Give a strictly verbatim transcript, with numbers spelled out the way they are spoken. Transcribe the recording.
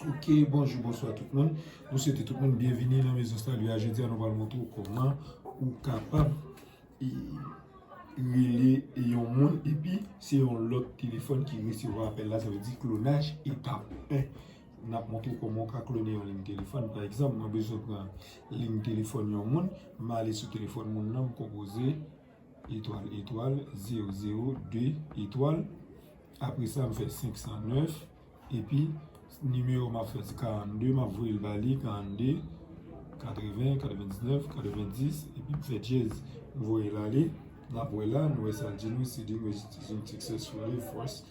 Ok, bonjou, bonswa tout moun. Nou swete tout moun byenvini nan Maison Salut a. Jodi a, nou pral montre w kòman ou kapab e, rele yon moun epi se yon lòt telefòn ki resevwa apèl la, sa vle di klonaj etap en. N ap montre w kòman w ka klone yon liy telefòn. Pa egzanp, mwen bezwen pran liy telefòn yon moun, m ale sou telefòn moun nan, m konpoze etwal etwal zewo zewo de etwal. Apre sa, m fè senk san nèf, epi nimewo m ap fè se karannde, m ap voye l ba li, karannde, katreven, katrevendiznèf, katrevendis, epi m fè dyèz. M voye l ale, n ap wè la, nou wè sa l di nou, sending message successfully, first.